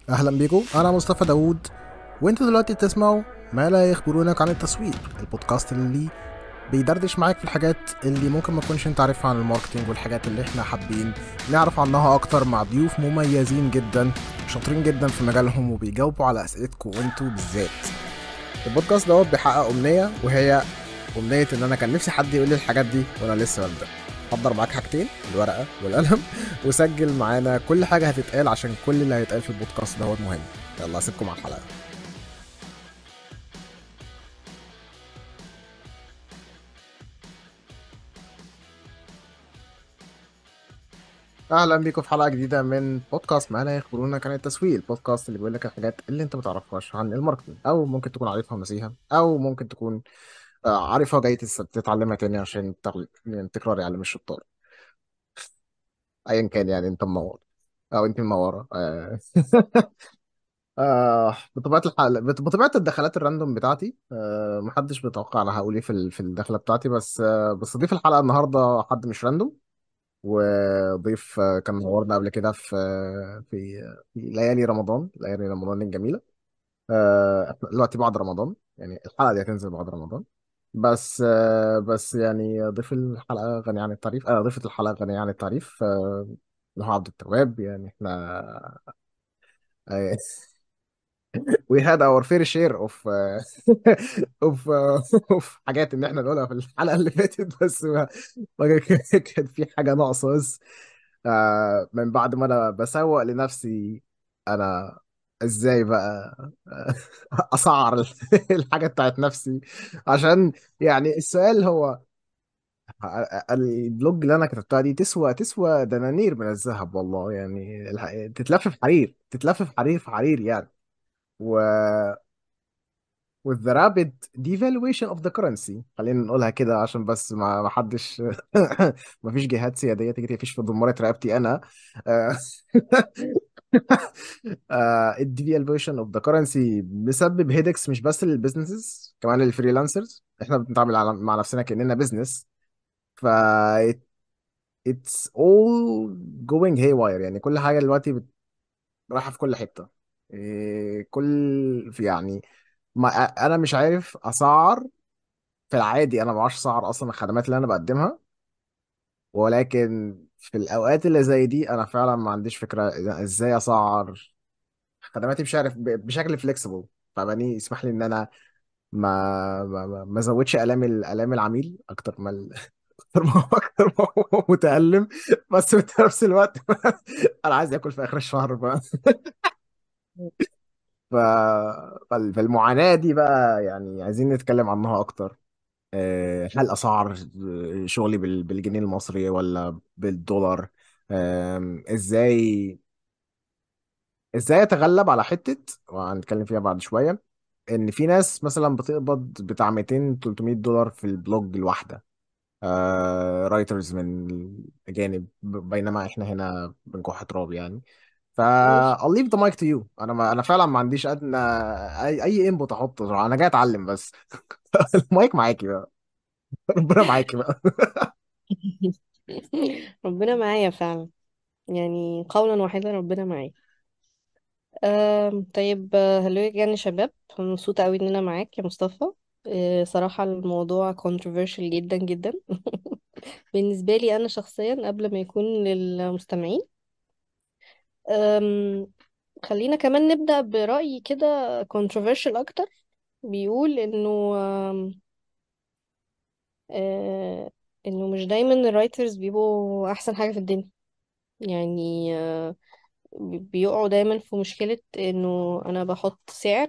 اهلا بيكم، انا مصطفى داوود وانتوا دلوقتي بتسمعوا ما لا يخبرونك عن التسويق، البودكاست اللي بيدردش معاك في الحاجات اللي ممكن ما تكونش انت عارفها عن ال marketing والحاجات اللي احنا حابين نعرف عنها اكتر، مع ضيوف مميزين جدا شاطرين جدا في مجالهم وبيجاوبوا على اسئلتكم وانتوا بالذات. البودكاست دوت بيحقق امنية، وهي امنية ان انا كان نفسي حد يقول لي الحاجات دي وانا لسه ببدا. حضر معاك حاجتين، الورقة والقلم، وسجل معانا كل حاجة هتتقال عشان كل اللي هيتقال في البودكاست دوت مهم. يلا اسيبكم على الحلقة. اهلا بيكم في حلقة جديدة من بودكاست ما لا يخبرونك عن التسويق، البودكاست اللي بيقول لك الحاجات اللي انت ما تعرفهاش عن ال marketing، او ممكن تكون عارفها ونسيها، او ممكن تكون عارفها وجاي تتعلمها تاني عشان تكرار يعلم الشطار. ايا كان، يعني انت منور او انت منورة. بطبيعة الحال، بطبيعة الدخلات ال random بتاعتي، محدش بيتوقع انا هقول ايه في الدخلة بتاعتي، بس ضيف الحلقة النهارده حد مش random، وضيف كان منورنا قبل كده في ليالي رمضان، ليالي رمضان الجميلة. احنا دلوقتي بعد رمضان، يعني الحلقة دي هتنزل بعد رمضان، بس يعني ضيف الحلقة غني عن التعريف، ضيفة الحلقة غنية عن التعريف، نهى عبد التواب. يعني احنا، we had our fair share of حاجات ان احنا نقولها في الحلقة اللي فاتت، بس ما كان في حاجة ناقصة. بس من بعد ما انا بسوق لنفسي انا ازاي بقى اسعر الحاجة بتاعت نفسي، عشان يعني السؤال هو ال blog اللي انا كتبتها دي تسوى دنانير من الذهب والله، يعني تتلف في حرير، تتلف في حرير في حرير يعني. with the rapid devaluation of the currency، خلينا نقولها كده عشان بس ما حدش ما فيش جهات سيادية تيجي تقفش في ضمارة رقبتي أنا. ال devaluation of the currency بيسبب headaches مش بس لل businesses، كمان لل freelancers. احنا بنتعامل مع نفسنا كأننا business، ف it's all going haywire. يعني كل حاجة دلوقتي رايحة في كل حتة. إيه، كل في يعني ما أنا مش عارف أسعر في العادي، أنا ما بعرفش أسعر أصلا الخدمات اللي أنا بقدمها، ولكن في الأوقات اللي زي دي أنا فعلا ما عنديش فكرة إزاي أسعر خدماتي، مش عارف بشكل flexible. فبني يسمح لي إن أنا ما أزودش آلام العميل أكتر ما أكتر ما هو متألم، بس في نفس الوقت أنا عايز آكل في آخر الشهر بقى. فالمعاناة دي بقى يعني عايزين نتكلم عنها أكتر. هل أسعر شغلي بالجنيه المصري ولا بالدولار؟ إزاي أتغلب على حتة وهنتكلم فيها بعد شوية، إن في ناس مثلا بتقبض بتاع 200-300 دولار في ال blog الواحدة، writers من الأجانب، بينما إحنا هنا بنكح تراب يعني. ف I'll leave the mic to you. أنا فعلا ما عنديش أدنى أي input أحطه، أنا جاي أتعلم بس. المايك معاكي بقى، ربنا معاكي بقى. ربنا معايا فعلا، يعني قولا واحدا ربنا معايا. طيب، hello again يا شباب، مبسوطة قوي إن أنا معاك يا مصطفى. صراحة الموضوع controversial جدا جدا بالنسبة لي أنا شخصيا قبل ما يكون للمستمعين. خلينا كمان نبدأ برأي كده controversial أكتر، بيقول إنه مش دايما ال writers بيبقوا أحسن حاجة في الدنيا. بيقعوا دايما في مشكلة إنه أنا بحط سعر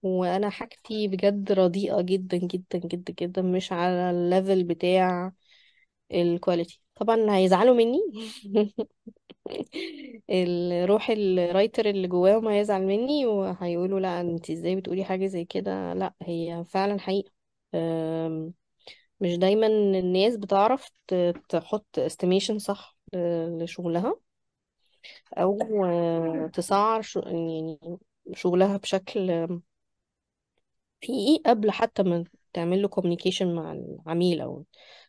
وأنا حاجتي بجد رديئة جدا جدا جدا جدا، مش على ال level بتاع ال quality. طبعا هيزعلوا مني الروح ال writer اللي جواهم هيزعل مني وهيقولوا لا انت ازاي بتقولي حاجة زي كده. لا هي فعلا حقيقة. مش دايما الناس بتعرف تحط estimation صح لشغلها، او تسعر شغلها بشكل حقيقي قبل حتى ما تعمل له communication مع العميل او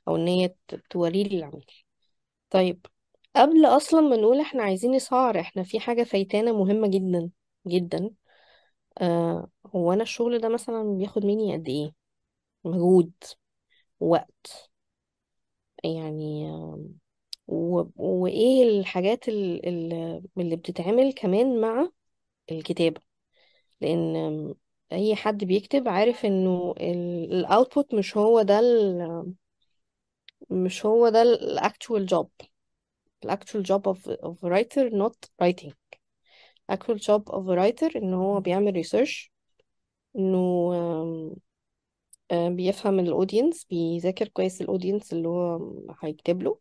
ان هي توريه للعميل. طيب قبل اصلا ما نقول احنا عايزين نسعر، احنا في حاجة فايتانا مهمة جدا، جدا. هو انا الشغل ده مثلا بياخد مني قد ايه مجهود، وقت، يعني وايه الحاجات اللي بتتعمل كمان مع الكتابة. لان اي حد بيكتب عارف انه ال output مش هو ده مش هو ده ال actual job. ال actual job of a writer not writing. actual job of a writer ان هو بيعمل research، انه بيفهم ال audience، بيذاكر كويس ال audience اللي هو هيكتب له،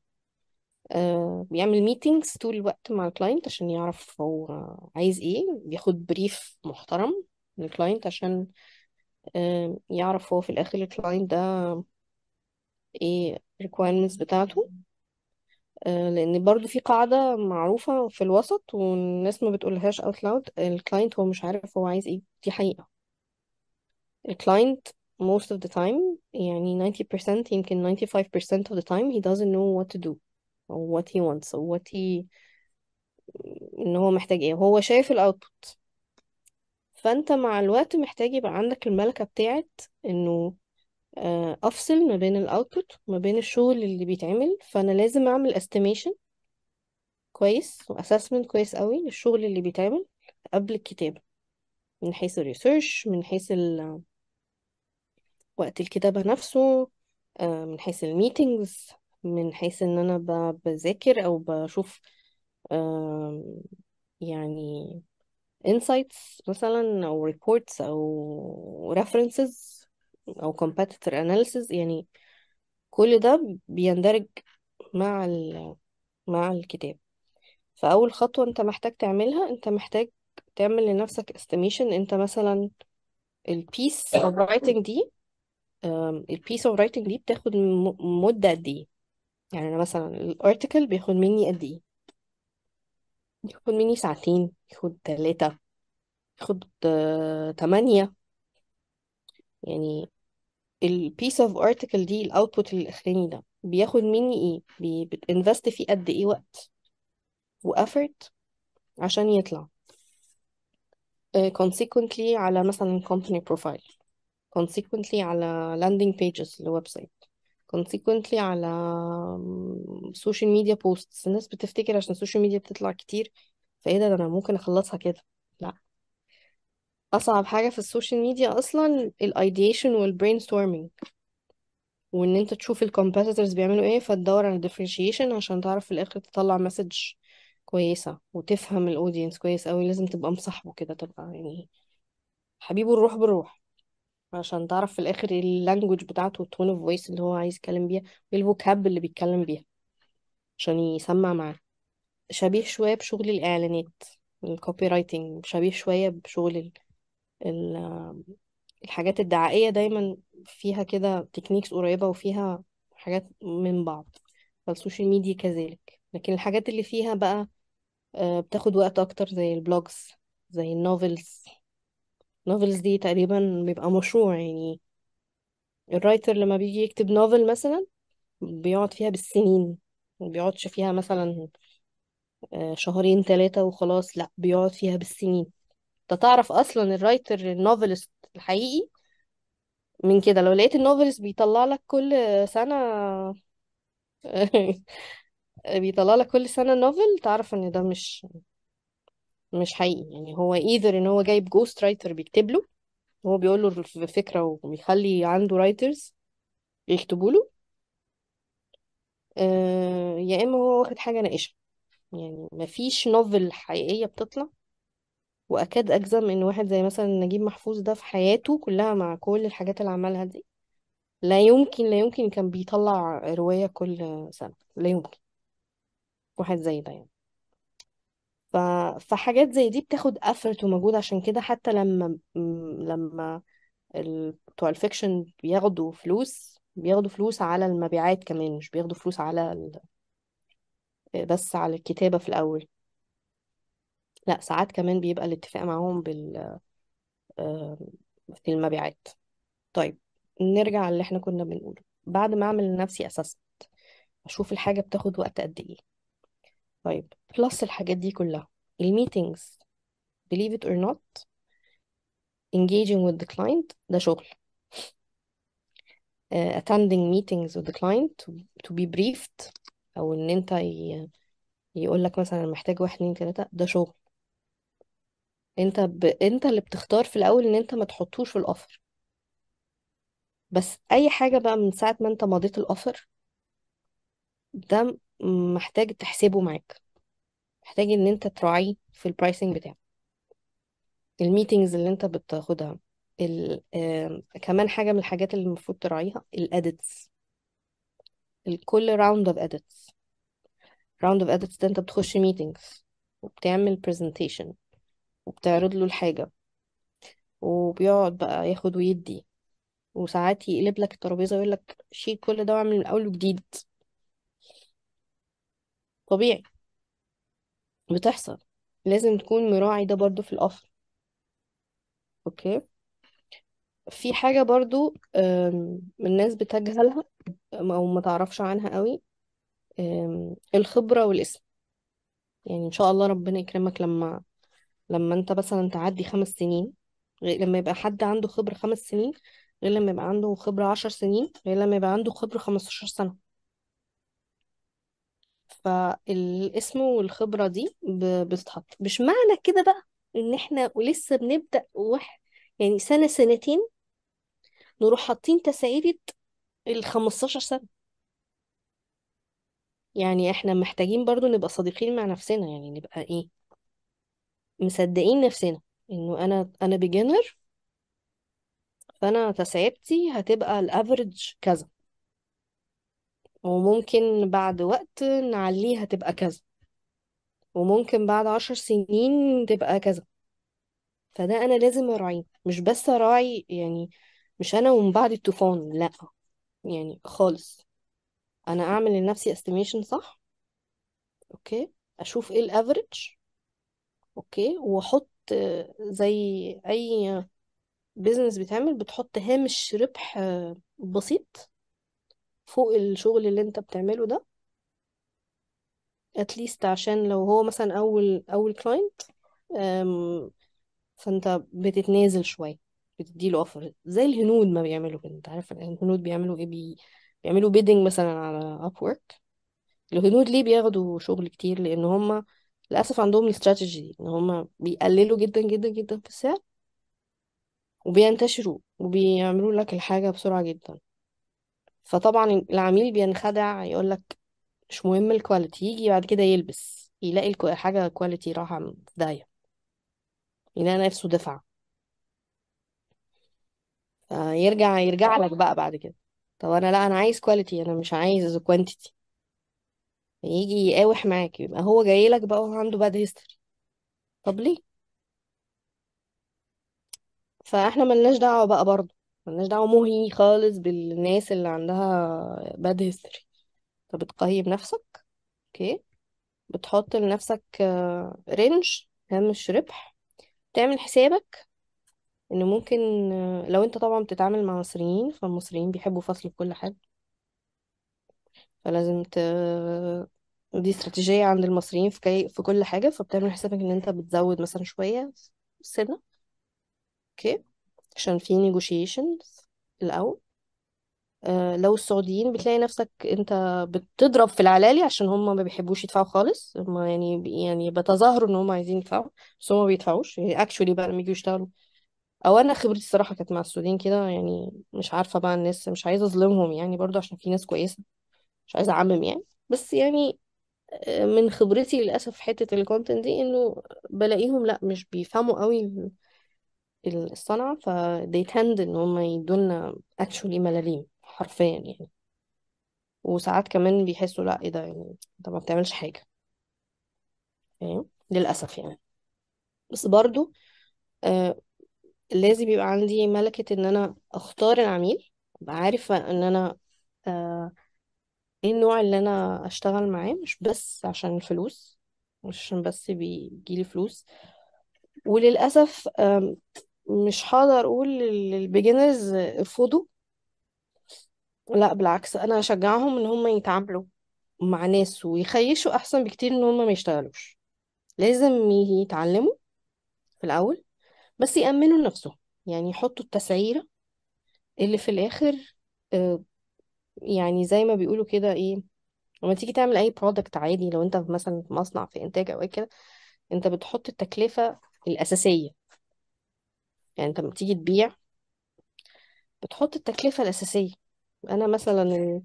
بيعمل meetings طول الوقت مع ال client عشان يعرف هو عايز ايه، بياخد brief محترم من ال client عشان يعرف هو في الاخر ال client ده ايه requirements بتاعته. لان برضو في قاعدة معروفة في الوسط والناس ما بتقولهاش out loud، ال client هو مش عارف هو عايز ايه، دي حقيقة. ال client most of the time، يعني 90% يمكن 95% of the time he doesn't know what to do or what he wants or what he ان هو محتاج ايه، هو شايف ال output. فانت مع الوقت محتاج يبقى عندك الملكة بتاعت انه افصل ما بين ال output وما بين الشغل اللي بيتعمل. فانا لازم اعمل estimation كويس و assessment كويس قوي للشغل اللي بيتعمل قبل الكتابة، من حيث ال research، من حيث وقت الكتابة نفسه، من حيث ال meetings، من حيث ان انا بذاكر او بشوف، يعني insights مثلا او reports او references او competitor analysis. يعني كل ده بيندرج مع الكتاب. فأول خطوة انت محتاج تعملها، انت محتاج تعمل لنفسك estimation. انت مثلا ال piece of writing دي، ال piece of writing دي بتاخد مدة قد ايه؟ يعني انا مثلا ال article بياخد مني قد ايه؟ بياخد مني ساعتين، بياخد 3، بياخد 8. يعني ال piece of article دي، ال output الاخراني ده بياخد مني ايه؟ بت invest فيه قد ايه وقت و effort عشان يطلع. Consequently على مثلا company profile، consequently على landing pages لل website، consequently على social media posts. الناس بتفتكر عشان ال social media بتطلع كتير فايه ده انا ممكن اخلصها كده. لا، اصعب حاجة في ال social media اصلا ال ideation وال brainstorming، وان انت تشوف ال competitors بيعملوا ايه فتدور على differentiation عشان تعرف في الاخر تطلع message كويسة وتفهم ال audience كويس قوي. لازم تبقى مصاحبه كده، تبقى يعني حبيبه الروح بالروح، عشان تعرف في الاخر ال language بتاعته وال tone of voice اللي هو عايز يتكلم بيها، وال vocab اللي بيتكلم بيها عشان يسمع معاه. شبيه شوية بشغل الاعلانات، ال copywriting شبيه شوية بشغل الحاجات الدعائية، دايما فيها كده techniques قريبه وفيها حاجات من بعض. فال social media كذلك، لكن الحاجات اللي فيها بقى بتاخد وقت اكتر زي ال blogs، زي ال novels. novels دي تقريبا بيبقى مشروع، يعني ال writer لما بيجي يكتب novel مثلا بيقعد فيها بالسنين، ما بيقعدش فيها مثلا شهرين 3 وخلاص، لا بيقعد فيها بالسنين. انت تعرف اصلا ال writer ال novelist الحقيقي من كده، لو لقيت ال novelist بيطلع لك كل سنة بيطلع لك كل سنة novel، تعرف ان ده مش حقيقي. يعني هو either ان هو جايب ghost writer بيكتب له، هو بيقول له الفكرة وبيخلي عنده writers يكتبوا له، يا اما هو واخد حاجة ناقشة. يعني مفيش novel حقيقية بتطلع. واكاد اجزم ان واحد زي مثلا نجيب محفوظ ده في حياته كلها مع كل الحاجات اللي عملها دي لا يمكن، لا يمكن كان بيطلع رواية كل سنة، لا يمكن واحد زي ده يعني. فحاجات زي دي بتاخد effort ومجهود. عشان كده حتى لما بتوع ال fiction بياخدوا فلوس، بياخدوا فلوس على المبيعات كمان، مش بياخدوا فلوس على بس على الكتابة في الأول، لا ساعات كمان بيبقى الاتفاق معاهم في المبيعات. طيب نرجع اللي احنا كنا بنقوله. بعد ما اعمل لنفسي assessment، اشوف الحاجة بتاخد وقت قد ايه. طيب plus الحاجات دي كلها، ال meetings believe it or not، engaging with the client ده شغل. Attending meetings with the client to be briefed، او ان انت يقول لك مثلا محتاج 1 2 3، ده شغل. انت اللي بتختار في الاول ان انت ما تحطوش في ال offer. بس اي حاجة بقى من ساعة ما انت مضيت ال offer ده محتاج تحسبه معاك، محتاج ان انت تراعيه في ال pricing بتاعك، ال meetings اللي انت بتاخدها، كمان حاجة من الحاجات اللي المفروض تراعيها ال edits، الكل round of edits. round of edits ده انت بتخش meetings وبتعمل presentation وبتعرض له الحاجة، وبيقعد بقى ياخد ويدي، وساعات يقلب لك الترابيزة ويقول لك شيل كل ده واعمل من الأول وجديد. طبيعي بتحصل، لازم تكون مراعي ده برضو في ال offer. okay، في حاجة برضو الناس بتجهلها أو ما تعرفش عنها قوي، الخبرة والاسم. يعني إن شاء الله ربنا يكرمك لما أنت مثلا تعدي 5 سنين، غير لما يبقى حد عنده خبرة 5 سنين، غير لما يبقى عنده خبرة 10 سنين، غير لما يبقى عنده خبرة 15 سنة. فالاسم والخبرة دي بتتحط. مش معنى كده بقى إن إحنا ولسه بنبدأ يعني سنة سنتين نروح حاطين تسعيرة 15 سنة. يعني إحنا محتاجين برضو نبقى صادقين مع نفسنا، يعني نبقى إيه، مصدقين نفسنا إنه أنا beginner، فأنا تسعيرتي هتبقى ال average كذا، وممكن بعد وقت نعليها تبقى كذا، وممكن بعد 10 سنين تبقى كذا. فده أنا لازم أراعيه، مش بس أراعي يعني مش أنا ومن بعد الطوفان، لا يعني خالص. أنا أعمل لنفسي estimation صح، okay، أشوف إيه ال average، okay، وأحط زي أي business بيتعمل بتحط هامش ربح بسيط فوق الشغل اللي انت بتعمله ده، at least عشان لو هو مثلا أول client، فانت بتتنازل شوية، بتديله offer زي الهنود ما بيعملوا كده. انت عارف الهنود بيعملوا ايه؟ بيعملوا bidding مثلا على Upwork. الهنود ليه بياخدوا شغل كتير؟ لان هم للاسف عندهم الاستراتيجي دي، ان هم بيقللوا جدا جدا جدا في السعر وبينتشروا وبيعملوا لك الحاجة بسرعة جدا. فطبعا العميل بينخدع، يقول لك مش مهم ال quality، يجي بعد كده يلبس يلاقي حاجة quality راحة في داهية، يلاقي نفسه دفع، فيرجع يرجع لك بقى بعد كده، طب انا لا، انا عايز quality، انا مش عايز quantity. يجي يقاوح معاك، يبقى هو جاي لك بقى وهو عنده bad history. طب ليه؟ فاحنا ملناش دعوة بقى، برضه ملناش دعوة مهي خالص بالناس اللي عندها bad history. طب بتقيم نفسك، okay، بتحط لنفسك range هامش ربح، تعمل حسابك انه ممكن، لو انت طبعا بتتعامل مع مصريين، فالمصريين بيحبوا فصل في كل حاجة، فلازم دي استراتيجية عند المصريين في كل حاجة، فبتعمل حسابك ان انت بتزود مثلا شوية سنة، okay، عشان في negotiations الأول. لو السعوديين بتلاقي نفسك انت بتضرب في العلالي عشان هم ما بيحبوش يدفعوا خالص، هم بيتظاهروا ان هم عايزين يدفعوا بس هم ما بيدفعوش، actually بقى لما يجوا يشتغلوا. او انا خبرتي الصراحه كانت مع السعوديين كده، مش عارفه بقى الناس، مش عايزه اظلمهم برضو عشان في ناس كويسه، مش عايزه اعمم بس من خبرتي للاسف في حته ال content دي انه بلاقيهم لا مش بيفهموا قوي الصنعه، ف they tend ان هم يدولنا actually ملاليم حرفيا وساعات كمان بيحسوا لا ايه ده، انت ما بتعملش حاجه، فاهم؟ للاسف بس برضو لازم يبقى عندي ملكة ان انا اختار العميل، ابقى عارفة ان انا ايه النوع اللي انا اشتغل معاه، مش بس عشان الفلوس، مش عشان بس بيجيلي فلوس. وللأسف، مش هقدر اقول لل beginners ارفضوا، لا بالعكس انا اشجعهم ان هم يتعاملوا مع ناس ويخيشوا احسن بكتير ان هم ما يشتغلوش. لازم يتعلموا في الأول، بس يأمنوا نفسهم، يعني يحطوا التسعيرة اللي في الآخر. آه، يعني زي ما بيقولوا كده ايه، لما تيجي تعمل اي product عادي، لو انت مثلا في مصنع في انتاج او اي كده، انت بتحط التكلفة الأساسية. يعني انت لما تيجي تبيع بتحط التكلفة الأساسية. انا مثلا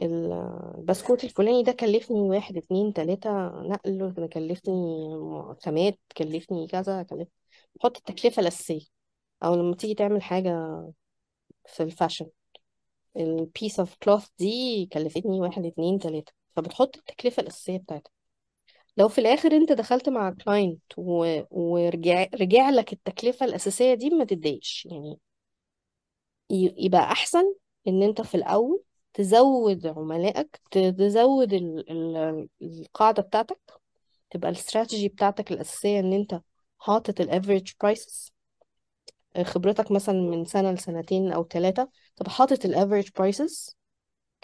البسكوت الفلاني ده كلفني 1 2 3 نقل، كلفني خامات، كلفني كذا، كلفني، بحط التكلفة الأساسية. أو لما تيجي تعمل حاجة في ال fashion، ال piece of cloth دي كلفتني 1 2 3، فبتحط التكلفة الأساسية بتاعتها. لو في الآخر أنت دخلت مع client ورجع لك التكلفة الأساسية دي، ما تتضايقش. يعني يبقى أحسن إن أنت في الأول تزود عملائك، تزود القاعدة بتاعتك، تبقى الاستراتيجي بتاعتك الأساسية إن أنت حاطط ال average prices. خبرتك مثلا من سنة لسنتين أو 3، تبقى حاطط ال average prices،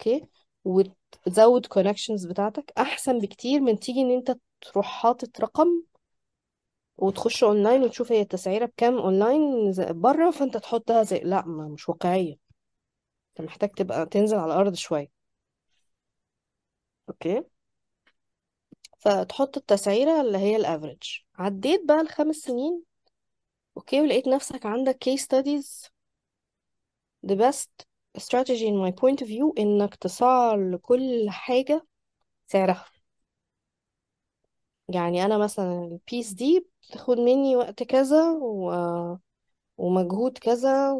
okay، وتزود connections بتاعتك أحسن بكتير من تيجي إن أنت تروح حاطط رقم وتخش أونلاين وتشوف هي التسعيرة بكام أونلاين بره، فأنت تحطها زي لا، ما مش واقعية. أنت محتاج تبقى تنزل على الأرض شوية، okay، فتحط التسعيرة اللي هي ال average. عديت بقى ال5 سنين، okay، ولقيت نفسك عندك case studies. The best strategy in my point of view إنك تسعر لكل حاجة سعرها. يعني أنا مثلا ال piece دي بتاخد مني وقت كذا ومجهود كذا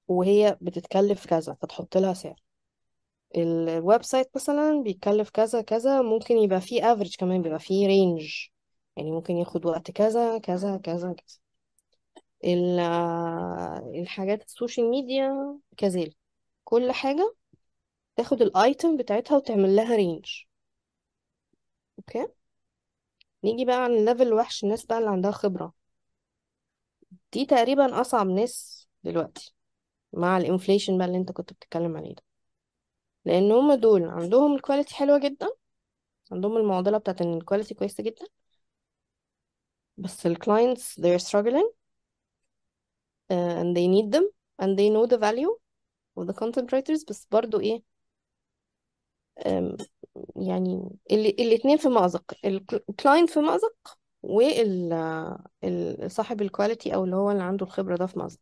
وهي بتتكلف كذا، فتحط لها سعر. ال website مثلا بيتكلف كذا كذا، ممكن يبقى فيه average كمان، بيبقى فيه range، يعني ممكن ياخد وقت كذا كذا كذا كذا. الحاجات ال social media كذلك، كل حاجة تاخد ال item بتاعتها وتعمل لها range. okay، نيجي بقى عن ال level الوحش، الناس بقى اللي عندها خبرة دي تقريبا اصعب ناس دلوقتي مع ال inflation بقى اللي انت كنت بتتكلم عليه ده، لان هم دول عندهم ال quality حلوة جدا، عندهم المعضلة بتاعت ان ال quality كويسة جدا، بس ال clients they're struggling and they need them and they know the value of the content writers. بس برضو ايه، يعني الاتنين في مأزق، ال client في مأزق صاحب ال quality او اللي هو اللي عنده الخبرة ده في مأزق.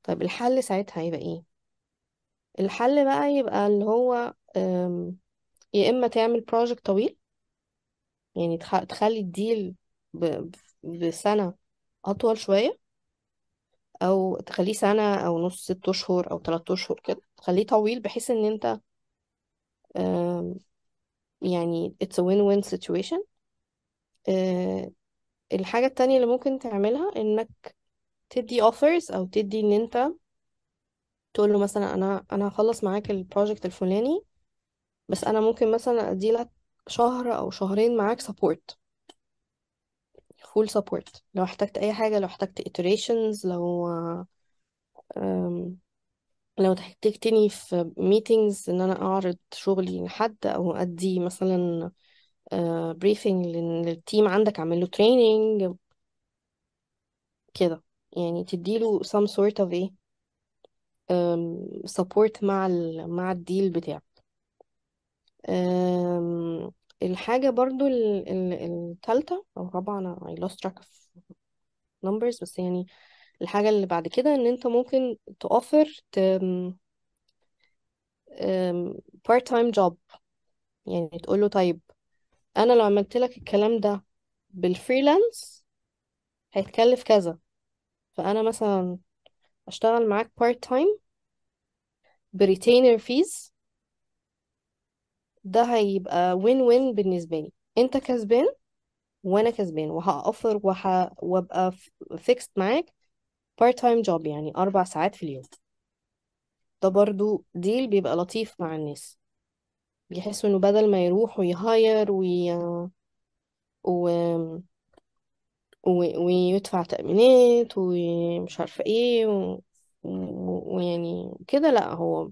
طيب الحل ساعتها هيبقى ايه؟ الحل بقى يبقى اللي هو، يا اما تعمل project طويل، يعني تخلي ال deal بسنة أطول شوية، أو تخليه سنة أو نص، 6 أشهر أو 3 أشهر كده، تخليه طويل بحيث إن أنت، يعني it's a win-win situation. الحاجة التانية اللي ممكن تعملها إنك تدي offers، أو تدي إن أنت تقول له مثلا أنا هخلص معاك ال project الفلاني، بس أنا ممكن مثلا أدي لك شهر أو شهرين معاك support، full support، لو احتجت أي حاجة، لو احتجت iterations، لو احتجتني في meetings إن أنا أعرض شغلي لحد، أو أدي مثلا، briefing لل team عندك، أعمل له training كده، يعني تديله some sort of إيه، support مع ال deal بتاعك. الحاجة برضو التالتة أو الرابعة، أنا I lost track of numbers، بس يعني الحاجة اللي بعد كده إن أنت ممكن تoffer part time job. يعني تقول له طيب أنا لو عملت لك الكلام ده بال freelance هيتكلف كذا، فأنا مثلا أشتغل معاك part time ب retainer fees، ده هيبقى win-win بالنسبة لي، أنت كسبان وأنا كسبان، وهأوفر وأبقى fixed معاك part time job، يعني 4 ساعات في اليوم. ده برضو deal بيبقى لطيف مع الناس، بيحسوا إنه بدل ما يروح وي hire ويدفع تأمينات ومش عارفة إيه ويعني كده، لأ هو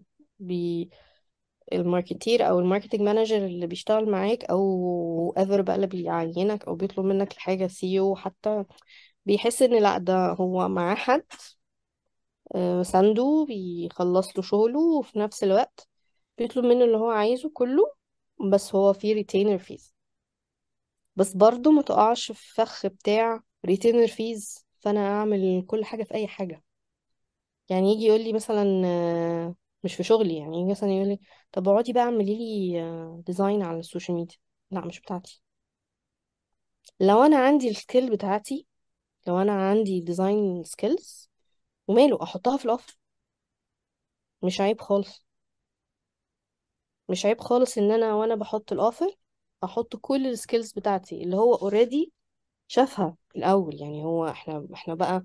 ال marketer او ال marketing manager اللي بيشتغل معاك او whoever بقى اللي بيعينك او بيطلب منك الحاجة، CEO حتى، بيحس ان لا ده هو معاه حد سانده بيخلص له شغله، وفي نفس الوقت بيطلب منه اللي هو عايزه كله، بس هو في retainer fees. بس برضو ما تقعش في فخ بتاع retainer fees فانا اعمل كل حاجة في اي حاجة. يعني يجي يقول لي مثلا، مش في شغلي، يعني يجي مثلا يقول لي طب اقعدي بقى اعملي لي design على ال social media. لا مش بتاعتي. لو انا عندي ال skill بتاعتي، لو انا عندي design skills وماله احطها في ال offer، مش عيب خالص. مش عيب خالص ان انا وانا بحط ال offer احط كل ال skills بتاعتي اللي هو already شافها الاول. يعني هو احنا بقى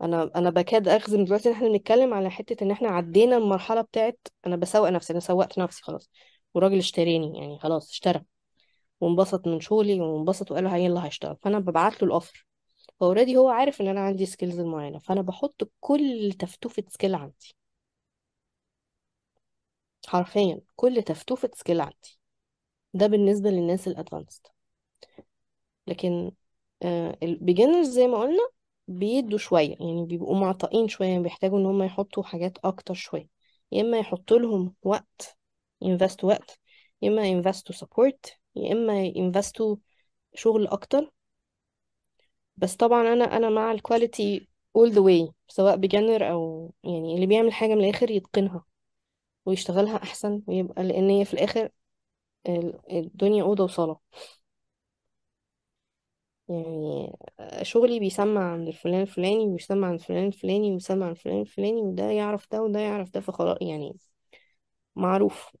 انا بكاد اجزم دلوقتي ان احنا بنتكلم على حتة ان احنا عدينا المرحلة بتاعت انا بسوق نفسي، انا سوقت نفسي خلاص والراجل اشتراني، يعني خلاص اشترى وانبسط من شغلي وانبسط وقال له يلا هشتغل، فانا ببعت له ال offer، ف already هو عارف ان انا عندي skills معينة، فانا بحط كل تفتوفه skill عندي، حرفيا كل تفتوفه skill عندي. ده بالنسبة للناس ال advanced. لكن ال beginners زي ما قلنا بيدوا شوية، يعني بيبقوا معطائين شوية، بيحتاجوا ان هم يحطوا حاجات اكتر شوية، يا اما يحطوا لهم وقت، invest وقت، يا اما invest وا support، يا اما invest وا شغل اكتر. بس طبعا انا مع ال quality all the way، سواء beginner او يعني اللي بيعمل حاجة من الاخر يتقنها ويشتغلها احسن، ويبقى لان هي في الاخر الدنيا اوضة وصاله. يعني شغلي بيسمع عند الفلان الفلاني، وبيسمع عند الفلان الفلاني، وبيسمع عند الفلان الفلاني، وده يعرف ده وده يعرف ده، فخلاص يعني معروف.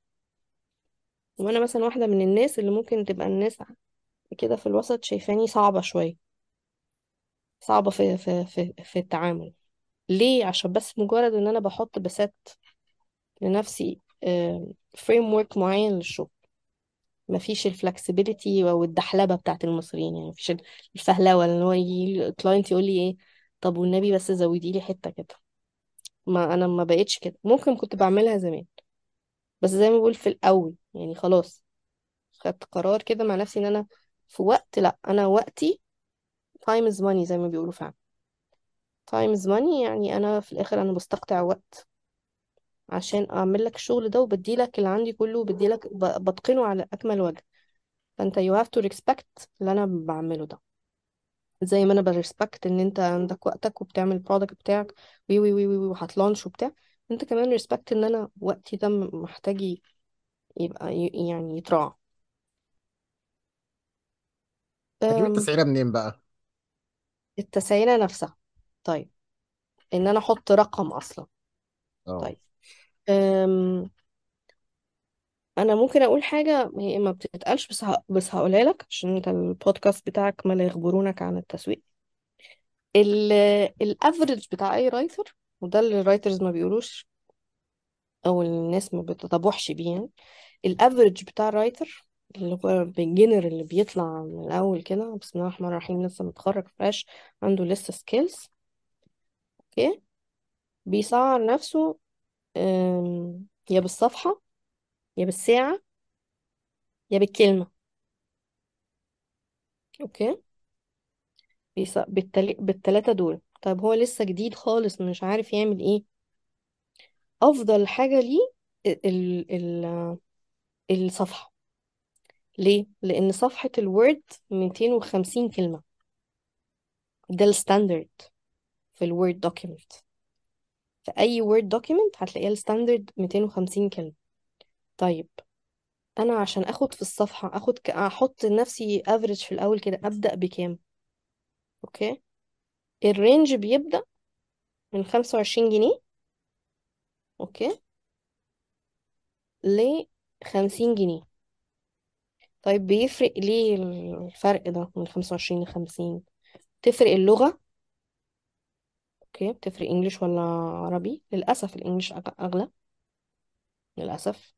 وانا مثلا واحدة من الناس اللي ممكن تبقى الناس كده في الوسط شايفاني صعبة شوية، صعبة في التعامل. ليه؟ عشان بس مجرد ان انا بحط بسات لنفسي framework معين للشغل، مفيش ال flexibility او الدحلبه بتاعت المصريين، يعني مفيش الفهلوة اللي هو يجي ال client يقول لي ايه طب والنبي بس زودي لي حتة كده. ما انا ما بقتش كده، ممكن كنت بعملها زمان، بس زي ما بقول في الاول يعني خلاص خدت قرار كده مع نفسي ان انا في وقت، لا انا وقتي time is money زي ما بيقولوا فعلا، time is money. يعني انا في الاخر انا بستقطع وقت عشان اعمل لك الشغل ده، وبدي لك اللي عندي كله، وبدي لك بتقنه على اكمل وجه. فانت you have to respect اللي انا بعمله ده، زي ما انا ب respect ان انت عندك وقتك وبتعمل ال product بتاعك وي وي وي وي وهت launch وبتاع، انت كمان respect ان انا وقتي ده محتاج يبقى يعني يتراعى. هتجيب التسعيره منين بقى؟ التسعيره نفسها. طيب ان انا احط رقم اصلا. طيب انا ممكن اقول حاجة هي ما بتتقالش، بس هقولها لك عشان انت البودكاست بتاعك ما لا يخبرونك عن التسويق. ال average بتاع اي writer، وده اللي ال writers ما بيقولوش او الناس ما بتتبوحش بيه، يعني ال average بتاع ال writer اللي هو beginner اللي بيطلع من الاول كده بسم الله الرحمن الرحيم لسه متخرج fresh عنده لسه skills، okay، بيسعر نفسه يا بالصفحة يا بالساعة يا بالكلمة. okay، بالتلاتة دول. طيب هو لسه جديد خالص مش عارف يعمل ايه، افضل حاجة ليه الصفحة. ليه؟ لان صفحة ال Word 250 كلمة، ده ال standard في ال Word document. في اي Word document هتلاقيها ال standard 250 كلمة. طيب انا عشان اخد في الصفحة احط لنفسي average في الاول كده، ابدأ بكام؟ okay، ال range بيبدأ من 25 جنيه، okay، ل 50 جنيه. طيب بيفرق ليه الفرق ده من 25 ل 50؟ تفرق اللغة، okay، بتفرق English ولا عربي؟ للأسف ال English أغلى للأسف.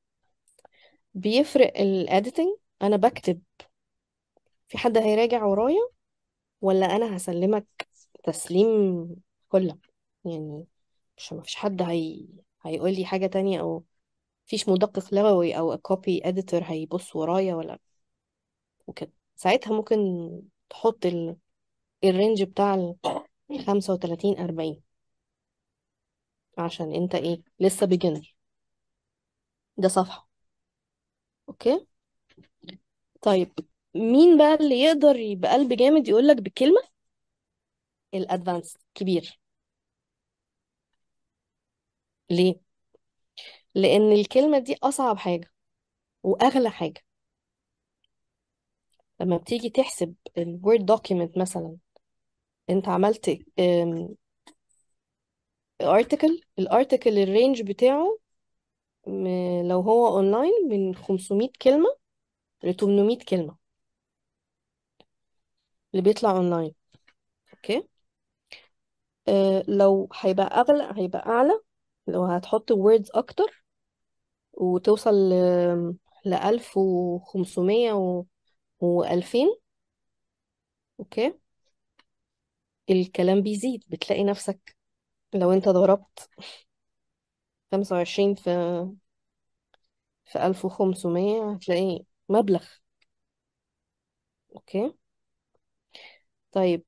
بيفرق ال editing، أنا بكتب في حد هيراجع ورايا ولا أنا هسلمك تسليم كله، يعني مش ما فيش حد هيقول لي حاجة تانية أو مفيش مدقق لغوي او copy editor هيبص ورايا ولا وكده. ساعتها ممكن تحط ال range بتاع 35 40، عشان انت ايه لسه beginner. ده صفحة. okay طيب، مين بقى اللي يقدر يبقى قلب جامد يقولك بكلمة؟ ال advanced كبير. ليه؟ لان الكلمة دي اصعب حاجة واغلى حاجة. لما بتيجي تحسب ال Word document مثلا، انت عملت article، ال article ال range بتاعه لو هو اونلاين من 500 كلمة ل 800 كلمة اللي بيطلع online. okay، لو هيبقى اغلى هيبقى اعلى لو هتحط words اكتر وتوصل لألف وخمسمية وألفين. okay، الكلام بيزيد، بتلاقي نفسك لو انت ضربت 25 في 1500 هتلاقي مبلغ. okay طيب،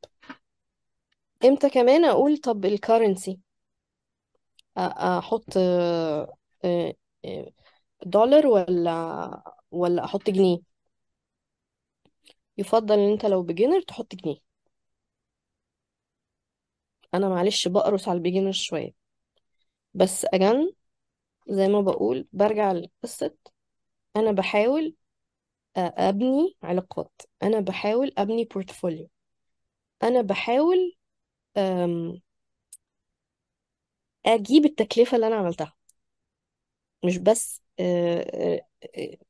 امتى كمان اقول طب ال currency احط دولار ولا احط جنيه؟ يفضل ان انت لو beginner تحط جنيه. انا معلش بقرص على ال beginner شوية، بس again زي ما بقول برجع لقصة، انا بحاول ابني علاقات، انا بحاول ابني portfolio، انا بحاول اجيب التكلفة اللي انا عملتها، مش بس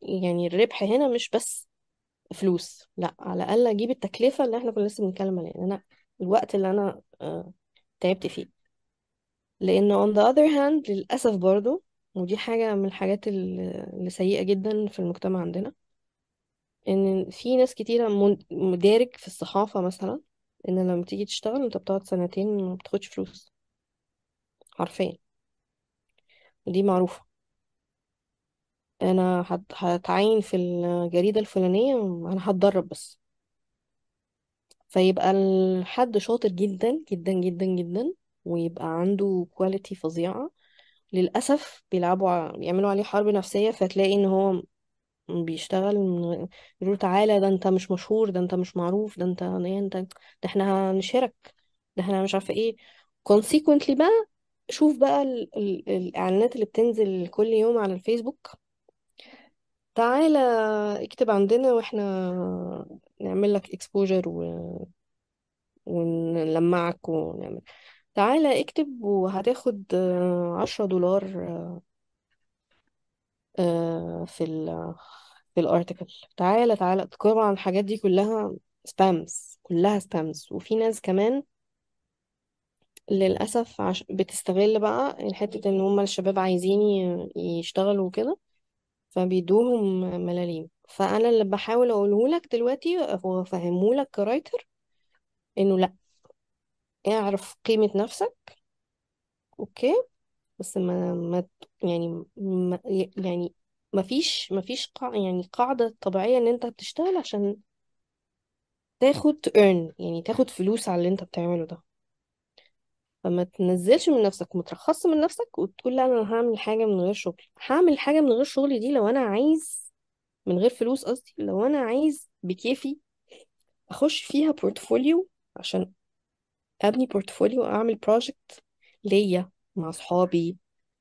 يعني الربح هنا مش بس فلوس، لا على الاقل اجيب التكلفة اللي احنا كنا لسه بنتكلم عليها، انا الوقت اللي انا تعبت فيه. لان on the other hand للاسف برضو، ودي حاجة من الحاجات اللي سيئة جدا في المجتمع عندنا، ان في ناس كتيرة مدارك في الصحافة مثلا، ان لما تيجي تشتغل انت بتقعد سنتين ما بتاخدش فلوس حرفيا، ودي معروفة. انا هتعين في الجريدة الفلانية، انا هتدرب بس. فيبقى الحد شاطر جدا جدا جدا جدا ويبقى عنده quality فظيعة، للأسف بيعملوا عليه حرب نفسية، فتلاقي ان هو بيشتغل يقولوا تعالى ده انت مش مشهور، ده انت مش معروف، ده انت إيه، انت ده احنا هنشهرك، ده احنا مش عارفة ايه. consequently بقى شوف بقى الإعلانات اللي بتنزل كل يوم على الفيسبوك، تعالى اكتب عندنا واحنا نعمل لك exposure ونلمعك ونعمل، تعالى اكتب وهتاخد 10 دولار في ال article، تعالى تعالى. طبعا الحاجات دي كلها spams، كلها spams. وفي ناس كمان للأسف بتستغل بقى الحتة ان هم الشباب عايزين يشتغلوا وكده، فبيدوهم ملاليم. فأنا اللي بحاول أقوله لك دلوقتي وأفهمه لك ك writer، إنه لأ، اعرف قيمة نفسك، okay، بس ما ما يعني ما يعني ما فيش، ما فيش قاع يعني قاعدة طبيعية إن أنت بتشتغل عشان تاخد earn، يعني تاخد فلوس على اللي أنت بتعمله ده. فما تنزلش من نفسك وما ترخصش من نفسك وتقول لا أنا هعمل حاجة من غير شغل. هعمل حاجة من غير شغل دي لو أنا عايز، من غير فلوس قصدي، لو أنا عايز بكيفي أخش فيها portfolio عشان أبني portfolio، أعمل project ليا مع صحابي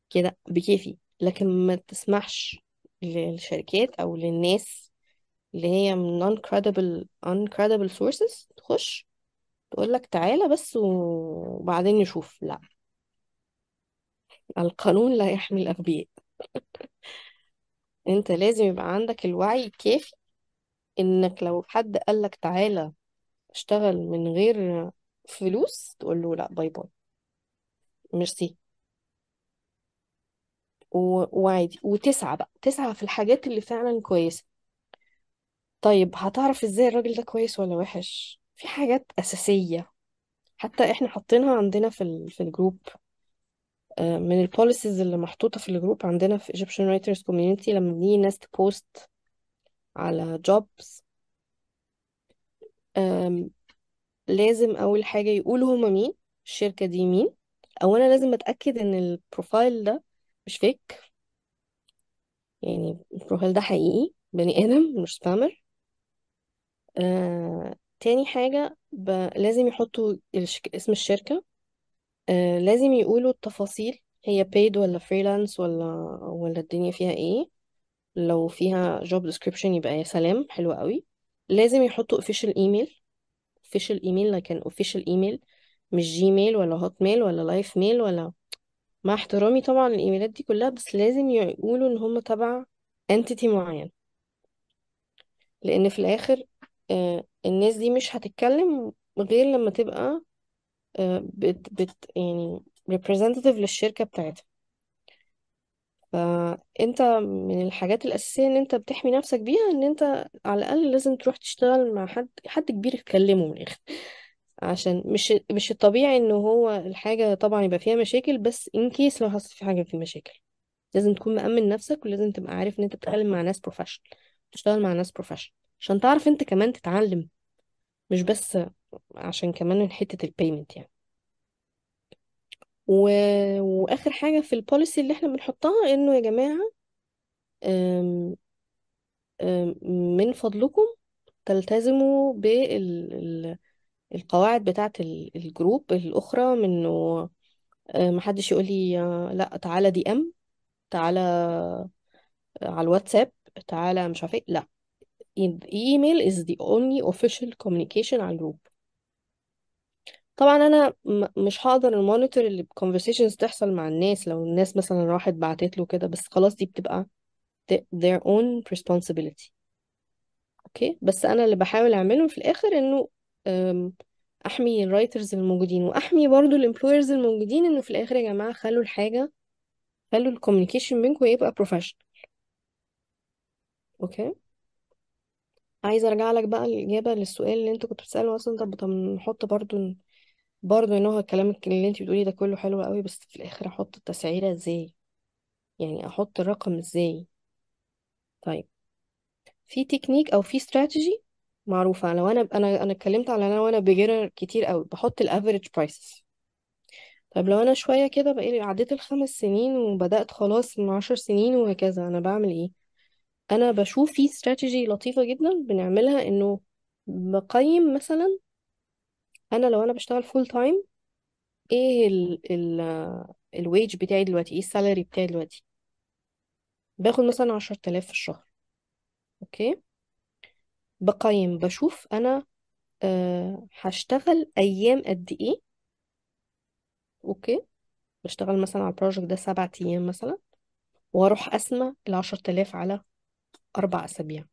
كده بكيفي. لكن ما تسمحش للشركات أو للناس اللي هي من uncredible sources تخش تقول لك تعالى بس وبعدين نشوف. لا، القانون لا يحمي الأغبياء. انت لازم يبقى عندك الوعي الكافي انك لو حد قال لك تعالى اشتغل من غير فلوس تقول له لا، bye bye، ميرسي، وعادي. وتسعى بقى، تسعى في الحاجات اللي فعلا كويسة. طيب هتعرف ازاي الراجل ده كويس ولا وحش؟ في حاجات أساسية حتى احنا حاطينها عندنا في ال group، من ال policies اللي محطوطة في ال group عندنا في Egyptian Writers Community، لما بنيجي ناس ت post على jobs، لازم أول حاجة يقولوا هما مين، الشركة دي مين. أو أنا لازم أتأكد إن ال profile ده مش fake، يعني ال profile ده حقيقي، بني آدم مش spammer. تاني حاجة لازم يحطوا اسم الشركة، لازم يقولوا التفاصيل، هي paid ولا freelance ولا الدنيا فيها ايه. لو فيها job description يبقى يا سلام، حلو قوي. لازم يحطوا official email، official email like an official email، مش Gmail ولا Hotmail ولا Live Mail ولا، مع احترامي طبعا الايميلات دي كلها، بس لازم يقولوا ان هم تبع entity معين، لان في الاخر الناس دي مش هتتكلم غير لما تبقى بت بت يعني representative للشركة بتاعتها. فانت من الحاجات الأساسية ان انت بتحمي نفسك بيها، ان انت على الأقل لازم تروح تشتغل مع حد كبير تكلمه من الآخر، عشان مش الطبيعي ان هو الحاجة طبعا يبقى فيها مشاكل، بس in case لو حصل في حاجة في مشاكل لازم تكون مأمن نفسك، ولازم تبقى عارف ان انت بتتكلم مع ناس professional، تشتغل مع ناس professional عشان تعرف انت كمان تتعلم، مش بس عشان كمان من حتة ال payment يعني. واخر حاجة في ال policy اللي احنا بنحطها انه يا جماعة، أم، أم، من فضلكم تلتزموا بالقواعد بتاعة ال group الأخرى، من إنه، محدش يقول لي، لا تعالى DM، تعالى على الواتساب، تعالى مش عارفه ايه، لا، email is the only official communication على ال group. طبعا انا مش هقدر ا monitor اللي conversations تحصل مع الناس، لو الناس مثلا راحت بعتت له كده، بس خلاص دي بتبقى their own responsibility. okay، بس انا اللي بحاول اعمله في الاخر انه، احمي ال writers الموجودين، واحمي برضو ال employers الموجودين، انه في الاخر يا جماعه خلوا الحاجه، خلوا ال communication بينكم يبقى professional. okay، عايزه ارجع لك بقى الاجابه للسؤال اللي انت كنت بتساله اصلا. طب نحط برضو ان هو الكلام اللي انت بتقوليه ده كله حلو قوي، بس في الاخر احط التسعيره ازاي؟ يعني احط الرقم ازاي؟ طيب في تكنيك او في استراتيجي معروفه، لو انا اتكلمت على انا وانا beginner كتير قوي بحط ال average prices. طيب لو انا شويه كده بقالي عديت ال5 سنين وبدات خلاص من 10 سنين وهكذا، انا بعمل ايه؟ انا بشوف في استراتيجي لطيفه جدا بنعملها، انه بقيم مثلا انا لو انا بشتغل full time ايه الويج بتاعي دلوقتي، ايه ال salary بتاعي دلوقتي، باخد مثلا 10,000 في الشهر. okay، بقيم بشوف انا، هشتغل ايام قد ايه. okay، بشتغل مثلا على ال project ده 7 ايام مثلا، واروح اقسم ال10,000 على 4 اسابيع،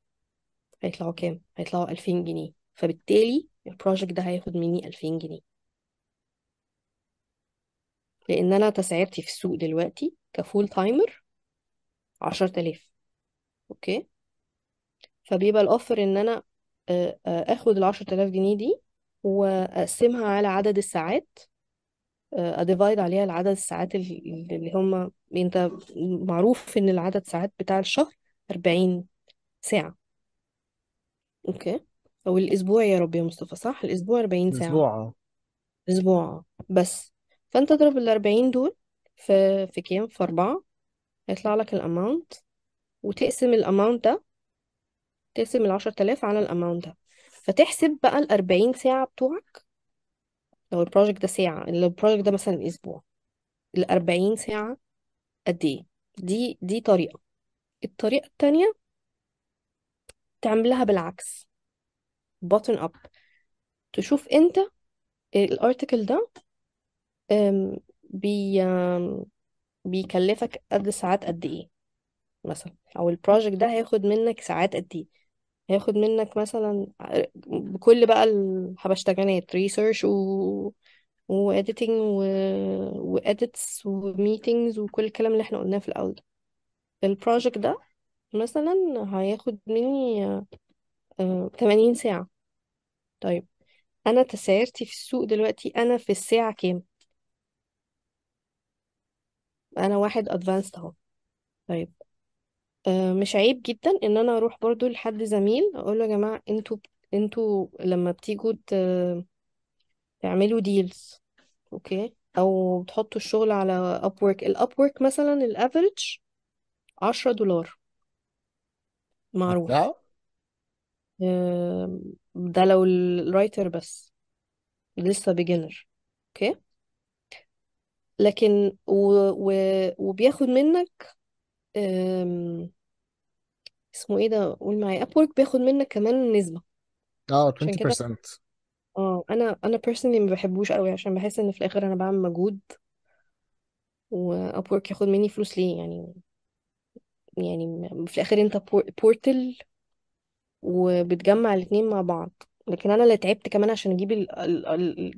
هيطلعوا كام؟ هيطلعوا 2000 جنيه. فبالتالي ال project ده هياخد مني 2000 جنيه، لان انا تسعيرتي في السوق دلوقتي ك full timer 10,000. okay، فبيبقى ال offer ان انا، اخد ال10,000 جنيه دي واقسمها على عدد الساعات، ا divide عليها العدد الساعات اللي هم انت معروف ان العدد ساعات بتاع الشهر 40 ساعة. okay، او الاسبوع يا رب يا مصطفى، صح؟ الاسبوع 40 ساعة. الاسبوع، اسبوع بس. فانت اضرب ال40 دول في كام؟ في 4، هيطلع لك ال amount، وتقسم ال amount ده، تقسم ال10,000 على ال amount ده، فتحسب بقى ال40 ساعة بتوعك. لو ال project ده ساعة، لو ال project ده مثلا اسبوع، ال40 ساعة قد ايه؟ دي طريقة. الطريقة التانية تعملها بالعكس، bottom up، تشوف انت ال article ده، بيكلفك قد ساعات قد ايه مثلا، او ال project ده هياخد منك ساعات قد ايه، هياخد منك مثلا بكل بقى الحبشتكنات، research و editing و edits و meetings وكل الكلام اللي احنا قلناه في الاول ده. ال project ده مثلا هياخد مني، 80 ساعة. طيب انا تسعيرتي في السوق دلوقتي انا في الساعة كام؟ انا واحد advanced اهو. طيب مش عيب جدا ان انا اروح برضو لحد زميل اقول له يا جماعة انتوا لما بتيجوا تعملوا deals، okay، او بتحطوا الشغل على Upwork، ال Upwork مثلا ال average $10 معروف. ده ده لو ال writer بس لسه beginner، okay، لكن وبياخد منك، اسمه ايه ده، قول معايا، Upwork بياخد منك كمان نسبة. عشان كده 20%. انا personally ما بحبوش قوي، عشان بحس ان في الاخر انا بعمل مجهود و Upwork ياخد مني فلوس ليه يعني؟ يعني في الاخر انت portal وبتجمع الاتنين مع بعض، لكن انا اللي تعبت كمان عشان اجيب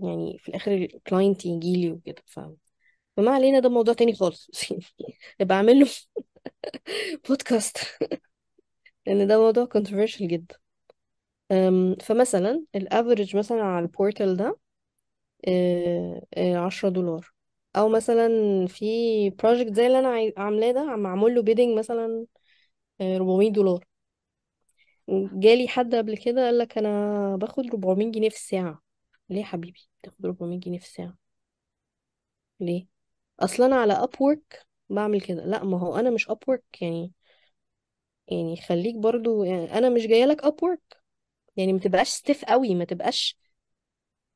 يعني في الاخر ال client يجيلي وكده. فما علينا، ده موضوع تاني خالص. نبقى اعمل له بودكاست لان ده موضوع controversial جدا. فمثلا ال average مثلا على ال portal ده، $10، او مثلا في project زي اللي انا عاملاه ده، معمول له bidding مثلا، $400. جالي حد قبل كده قال لك انا باخد 400 جنيه في الساعة. ليه يا حبيبي تاخد 400 جنيه في الساعة؟ ليه؟ اصلا انا على Upwork بعمل كده. لا، ما هو انا مش Upwork يعني خليك برضو، يعني انا مش جايه لك Upwork، يعني ما تبقاش stiff قوي، ما تبقاش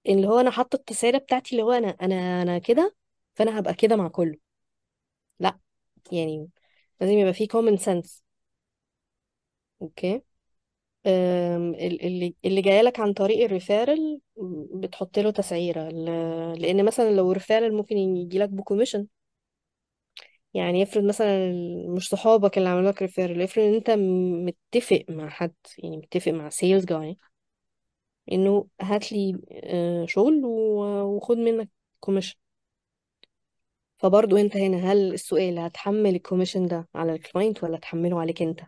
اللي هو انا حاطه التسعيره بتاعتي اللي هو انا كده، فانا هبقى كده مع كله. لا، يعني لازم يبقى فيه common sense. okay، اللي جاي لك عن طريق ال referral بتحط له تسعيره، لان مثلا لو referral ممكن يجي لك ب commission. يعني افرض مثلا مش صحابك اللي عملوا لك referral، افرض ان انت متفق مع حد، يعني متفق مع sales guy انه هات لي، شغل وخد منك commission. فبرضو انت هنا هل السؤال هتحمل ال commission ده على ال client ولا تحمله عليك انت؟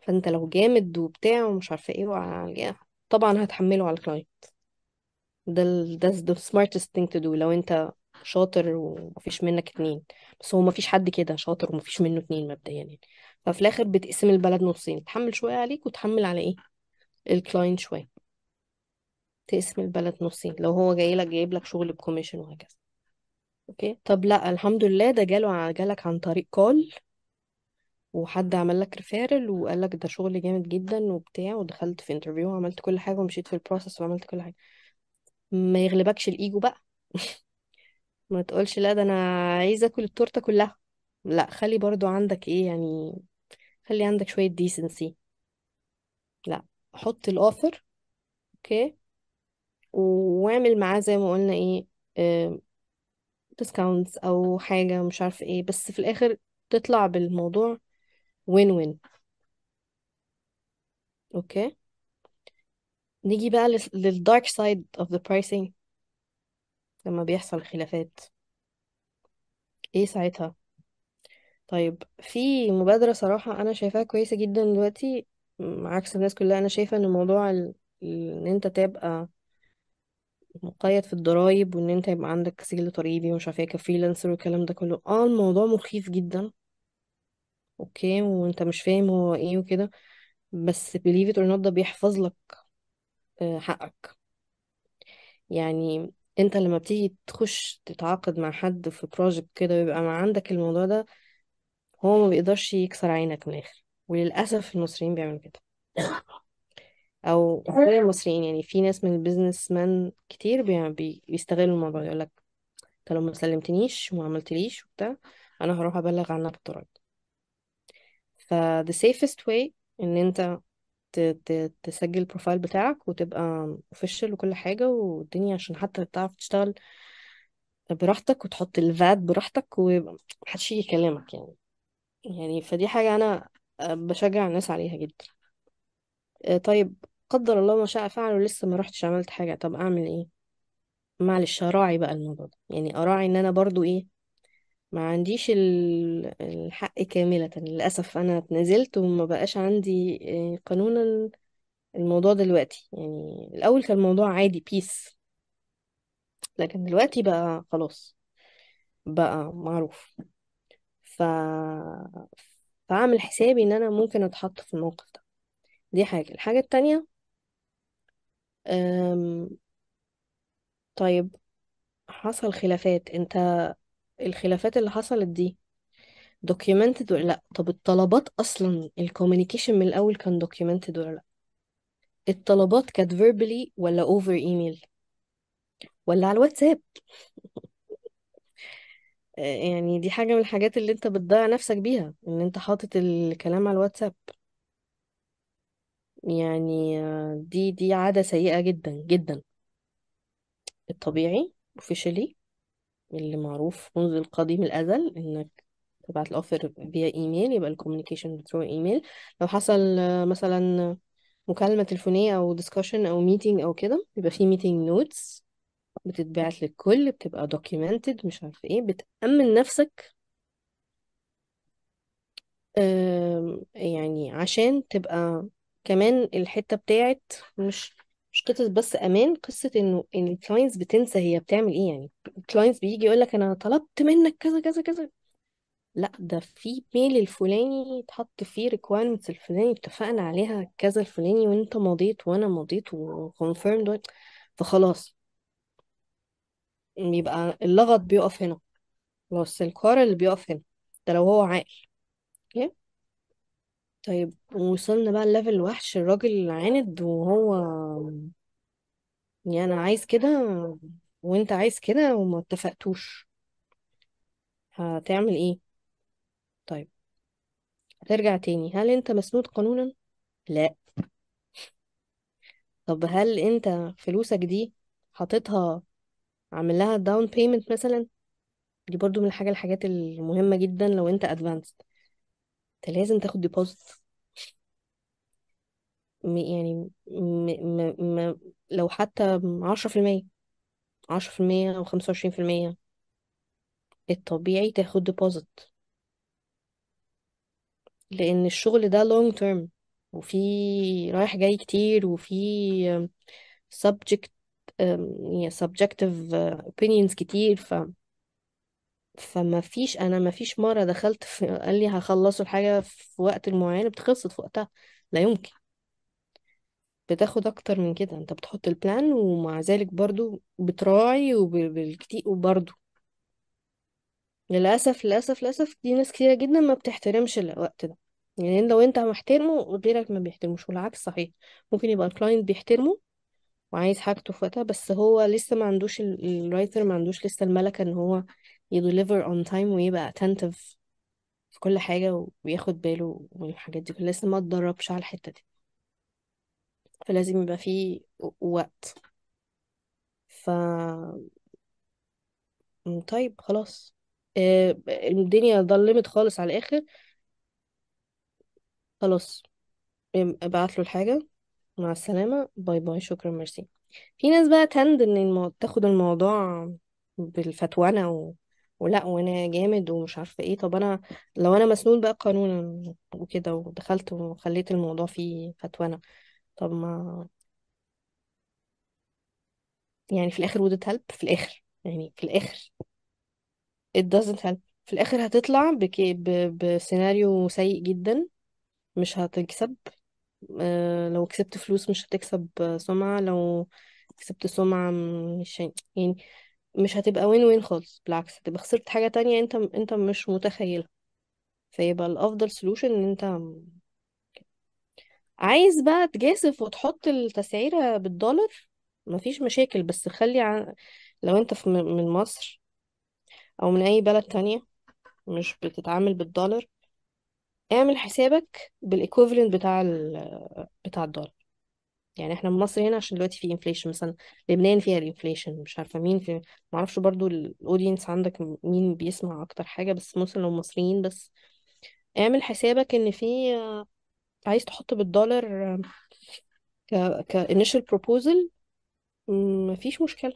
فانت لو جامد وبتاع ومش عارفه ايه طبعا هتحمله على ال client. ده that's the smartest thing to do لو انت شاطر ومفيش منك اتنين. بس هو مفيش حد كده شاطر ومفيش منه اتنين مبدئيا يعني. ففي الاخر بتقسم البلد نصين، تحمل شويه عليك وتحمل على ايه ال client شويه، تقسم البلد نصين لو هو جاي لك جايب لك شغل ب commission وهكذا. okay، طب لا الحمد لله ده جالك عن طريق call وحد عمل لك referral وقال لك ده شغل جامد جدا وبتاع، ودخلت في interview وعملت كل حاجه ومشيت في ال process وعملت كل حاجه. ما يغلبكش الايجو بقى. ما تقولش لا ده انا عايزه اكل التورته كلها. لا، خلي برضو عندك ايه يعني، خلي عندك شويه decency. لا، حط ال offer، okay، واعمل معاه زي ما قلنا ايه، discounts او حاجه مش عارفه ايه، بس في الاخر تطلع بالموضوع win win. okay، نيجي بقى لل dark side of the pricing. لما بيحصل خلافات ايه ساعتها؟ طيب في مبادرة صراحة انا شايفاها كويسة جدا دلوقتي، عكس الناس كلها. انا شايفة ان موضوع ان انت تبقى مقيد في الضرايب وان انت يبقى عندك سجل ضريبي ومش عارفه ايه ك freelancer والكلام ده كله، الموضوع مخيف جدا. okay، وانت مش فاهم هو ايه وكده، بس believe it or not ده بيحفظ لك، حقك. يعني انت لما بتيجي تخش تتعاقد مع حد في project كده ويبقى ما عندك الموضوع ده، هو ما بيقدرش يكسر عينك من الاخر. وللاسف المصريين بيعملوا كده، او غير المصريين، يعني في ناس من ال business man كتير بيستغلوا الموضوع، يقول لك انت لو ما سلمتنيش وما عملتليش وبتاع انا هروح ابلغ عنك بالضرايب. ف the safest way ان انت تسجل ال profile بتاعك وتبقى official وكل حاجة والدنيا، عشان حتى تعرف تشتغل براحتك وتحط ال VAT براحتك ومحدش يجي يكلمك يعني. فدي حاجة أنا بشجع الناس عليها جدا. طيب قدر الله ما شاء فعل ولسه ما رحتش عملت حاجة، طب أعمل إيه؟ معلش أراعي بقى الموضوع ده، يعني أراعي إن أنا برضو إيه ما عنديش الحق كاملة. للأسف أنا اتنازلت وما بقاش عندي، قانونا الموضوع دلوقتي. يعني الأول كان الموضوع عادي peace، لكن دلوقتي بقى خلاص. بقى معروف. ف فاعمل حسابي ان انا ممكن اتحط في الموقف ده. دي حاجة. الحاجة التانية، طيب حصل خلافات، انت الخلافات اللي حصلت دي documented ولا لا؟ طب الطلبات اصلا ال communication من الاول كان documented ولا لا؟ الطلبات كانت verbally ولا over email ولا على الواتساب؟ يعني دي حاجة من الحاجات اللي انت بتضيع نفسك بيها، ان انت حاطط الكلام على الواتساب. دي عادة سيئة جدا جدا. الطبيعي officially اللي معروف منذ القديم الأزل انك تبعت ال offer via email، يبقى ال communication through email. لو حصل مثلا مكالمة تليفونية او discussion او meeting او كده، يبقى في meeting notes بتتبعت للكل، بتبقى documented، مش عارفة ايه، بتأمن نفسك. عشان تبقى كمان الحتة بتاعت مش قصة بس أمان، قصة إنه إن ال clients بتنسى هي بتعمل إيه. ال clients بيجي يقولك أنا طلبت منك كذا كذا كذا، لا ده في mail الفلاني اتحط فيه requirements الفلاني اتفقنا عليها كذا الفلاني، وانت مضيت وانا مضيت و confirmed، فخلاص يبقى اللغط بيقف هنا، خلاص القرار اللي بيقف هنا ده لو هو عاقل. okay؟ طيب وصلنا بقى ال level الوحش، الراجل عاند وهو يعني انا عايز كده وانت عايز كده وما اتفقتوش، هتعمل ايه؟ طيب هترجع تاني، هل انت مسنود قانونا؟ لا. طب هل انت فلوسك دي حاططها عامل لها down payment مثلا؟ دي برضو من الحاجات المهمة جدا. لو انت advanced انت لازم تاخد deposit، يعني لو حتى عشرة في المية، عشرة في المية أو خمسة وعشرين في المية، الطبيعي تاخد deposit، لأن الشغل ده long term وفي رايح جاي كتير، وفي يعني subjective opinions كتير. فما فيش، أنا ما فيش مرة دخلت في قال لي هخلصوا الحاجة في وقت معين بتخلصت في وقتها، لا يمكن، بتاخد أكتر من كده. أنت بتحط ال plan ومع ذلك برضو بتراعي وبالكتير، وبرضو للأسف للأسف للأسف دي ناس كتيرة جدا ما بتحترمش الوقت ده. لو أنت محترمه غيرك ما بيحترموش، والعكس صحيح. ممكن يبقى ال client بيحترمه وعايز حاجته في وقتها، بس هو لسه ما عندوش ال writer ما عندوش لسه الملكة ان هو ي deliver on time ويبقى attentive في كل حاجة وياخد باله من الحاجات دي كلها، لسه ما اتدربش على الحتة دي، فلازم يبقى فيه وقت. طيب خلاص، الدنيا ظلمت خالص على الآخر، خلاص ابعت له الحاجة، مع السلامة، bye bye، شكرا، ميرسي. في ناس بقى tend ان تاخد الموضوع بالفتوانة ولا وانا جامد ومش عارفة ايه. طب انا لو انا مسنود بقى قانونا وكده ودخلت وخليت الموضوع فيه فتوانة، طب ما يعني في الاخر would it help؟ في الاخر يعني في الاخر it doesn't help. في الاخر هتطلع بسيناريو سيء جدا، مش هتكسب. لو كسبت فلوس مش هتكسب سمعة، لو كسبت سمعة مش يعني مش هتبقى win win خالص، بالعكس هتبقى خسرت حاجة تانية انت مش متخيلها. فيبقى الافضل solution ان انت عايز بقى تجازف وتحط التسعيرة بالدولار، مفيش مشاكل، بس خلي لو انت من مصر او من اي بلد تانية مش بتتعامل بالدولار، اعمل حسابك بال equivalent بتاع الدولار. احنا في مصر هنا عشان دلوقتي في inflation، مثلا لبنان فيها ال inflation، مش عارفه مين في، ما اعرفش برضو ال audience عندك مين بيسمع اكتر حاجه، بس مثلا لو مصريين بس اعمل حسابك ان في عايز تحط بالدولار ك initial proposal، مفيش مشكله،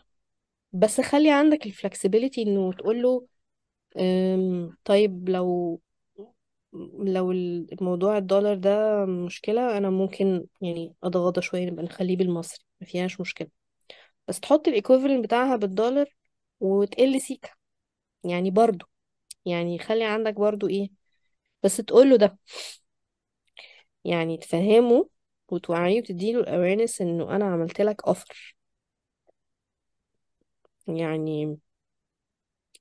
بس خلي عندك ال flexibility انه تقول له، طيب لو الموضوع الدولار ده مشكلة، أنا ممكن أتغاضى شوية، نبقى نخليه بالمصري، ما فيهاش مشكلة، بس تحط ال equivalent بتاعها بالدولار وتقل سيكة. يعني برضو يعني خلي عندك برضو ايه، بس تقوله ده، يعني تفهمه وتوعيه وتديله ال awareness انه انا عملت لك offer. يعني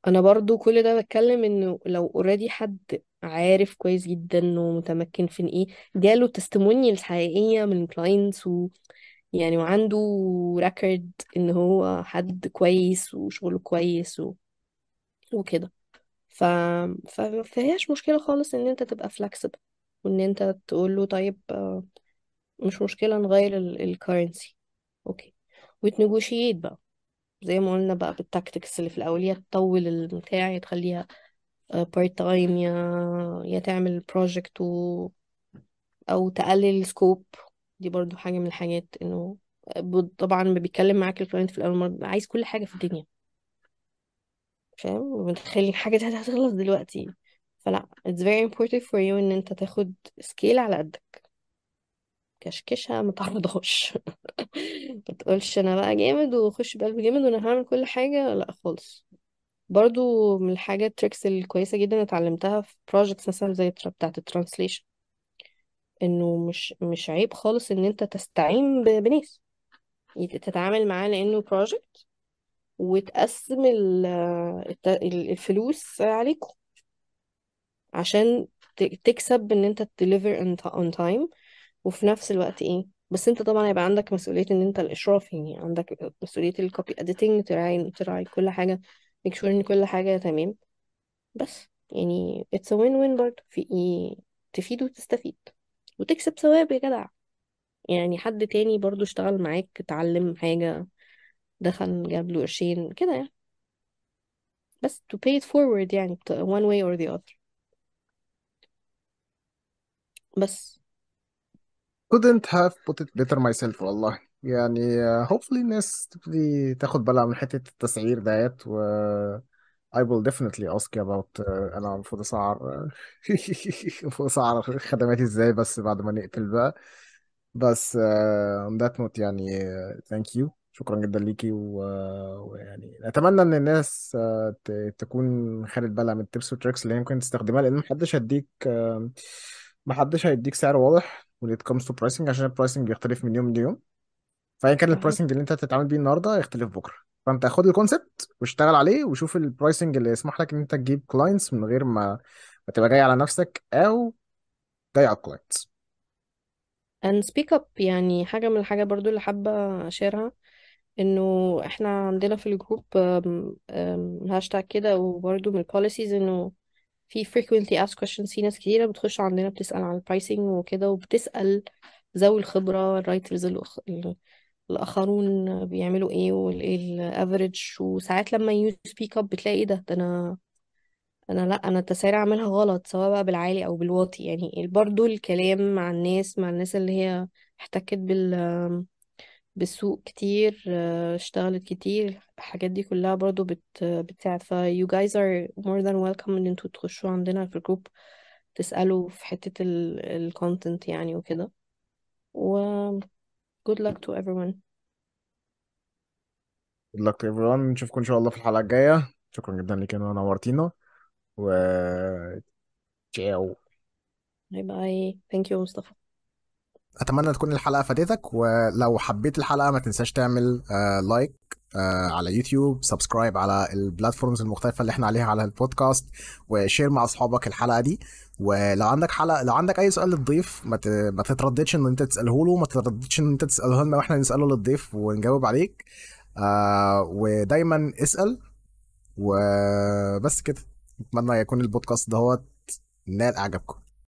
انا برضو كل ده بتكلم انه لو already حد عارف كويس جدا ومتمكن في ايه، جاله testimonials حقيقية من clients و يعني وعنده record ان هو حد كويس وشغله كويس وكده، ففيهاش مشكلة خالص ان انت تبقى flexible وان انت تقول له طيب مش مشكلة نغير ال currency، okay، وت negotiate بقى زي ما قلنا بقى بال tactics اللي في الأول، يا تطول البتاع، يا تخليها part time، يا تعمل project أو تقلل scope. دي برضو حاجة من الحاجات، إنه طبعا ما بيتكلم معاك ال client في الأول مرة عايز كل حاجة في الدنيا، فاهم، ومتخيل الحاجة دي هتخلص دلوقتي، فلا it's very important for you إن أنت تاخد scale على قدك، كشكشها ما تعرضهاش. ما تقولش انا بقى جامد وخش بقلب جامد وانا هعمل كل حاجة، لا خالص. برضو من الحاجات ال tricks الكويسة جدا اتعلمتها في projects مثلا زي بتاعة ال translation، انه مش عيب خالص ان انت تستعين بناس تتعامل معاه لانه project، وتقسم الفلوس عليكم عشان تكسب ان انت deliver on time، وفي نفس الوقت ايه، بس انت طبعا هيبقى عندك مسؤولية ان انت الاشراف، يعني عندك مسؤولية ال copy editing، تراعي كل حاجة، make sure ان كل حاجة تمام. بس يعني it's a win-win برضه، في ايه تفيد وتستفيد وتكسب ثواب يا جدع. يعني حد تاني برضه اشتغل معاك، اتعلم حاجة، دخل جاب له قرشين كده يعني، بس to pay it forward يعني one way or the other. بس couldn't have put it better myself والله. يعني hopefully الناس تبتدي تاخد بالها من حتة التسعير ديت، و I will definitely ask you about أنا المفروض أسعر المفروض أسعر خدماتي إزاي بس بعد ما نقفل بقى. بس on that note يعني thank you، شكرا جدا ليكي، ويعني أتمنى إن الناس تكون خدت بالها من ال tips وال tricks اللي ممكن تستخدمها، لأن محدش هيديك سعر واضح when it comes to pricing، عشان ال pricing بيختلف من يوم ليوم، فأيا كان ال pricing اللي انت هتتعامل بيه النهارده هيختلف بكره. فانت خد ال concept واشتغل عليه وشوف ال pricing اللي يسمح لك ان انت تجيب clients من غير ما تبقى جاي على نفسك او جاي على ال clients. And speak up. يعني حاجة من الحاجة برضو اللي حابة أشيرها، إنه إحنا عندنا في ال group، هاشتاج كده، وبرضو من ال policies إنه في frequently asked questions، في ناس كتيرة بتخش عندنا بتسأل عن ال pricing وكده، وبتسأل ذوي الخبرة، ال writers الآخرون بيعملوا إيه والإيه ال average. وساعات لما you speak up بتلاقي إيه ده، ده أنا لأ، أنا التسعير عاملها غلط، سواء بقى بالعالي أو بالواطي. يعني برضو الكلام مع الناس اللي هي احتكت بالسوق كتير، اشتغلت كتير، الحاجات دي كلها برضو بتساعد. ف you guys are more than welcome ان انتوا تخشوا عندنا في ال group تسألوا في حتة ال content يعني وكده. و good luck to everyone. Good luck to everyone. نشوفكم ان شاء الله في الحلقة الجاية. شكرا جدا لك انه نورتينا، و تشاو. Bye bye. Thank you مصطفى. اتمنى تكون الحلقة فادتك، ولو حبيت الحلقة ما تنساش تعمل like على يوتيوب، subscribe على ال platforms المختلفة اللي احنا عليها على البودكاست، و share مع اصحابك الحلقة دي. ولو عندك حلقة، لو عندك اي سؤال للضيف ما تترددش ان انت تساله له، ما تترددش ان انت تساله لنا واحنا نساله للضيف ونجاوب عليك. ودايما اسال. وبس كده، اتمنى يكون البودكاست دهوت نال اعجابكم.